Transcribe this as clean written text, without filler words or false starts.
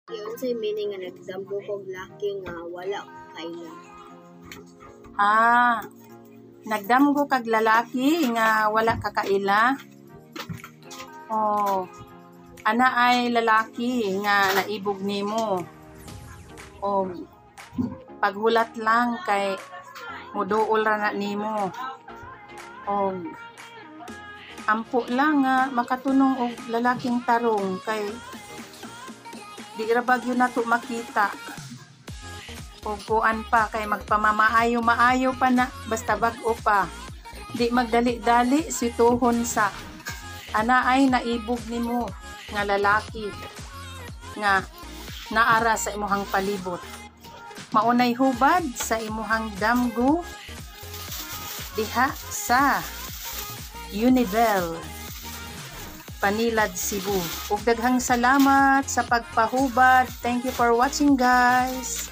Unsay meaning nga nagdamgo kog laki nga wala kaila? Ah, nagdamgo kag lalaki nga wala ka kaila. Oh, ana ay lalaki nga naibog nimo. O paghulat lang kay muduol ra na nimo. Og ampo lang nga makatunong og lalaking tarong kay di ra bagyo nato makita. Og kuan pa kay magpamamaayo maayo pa na basta bag-o pa. Di magdali-dali, situhon sa. Ana ay naibog nimo nga lalaki nga naara sa imuhang palibot. Maunay hubad sa imuhang damgo diha sa Unibel, Panilad, Cebu. Ug daghang salamat sa pagpahubad. Thank you for watching, guys.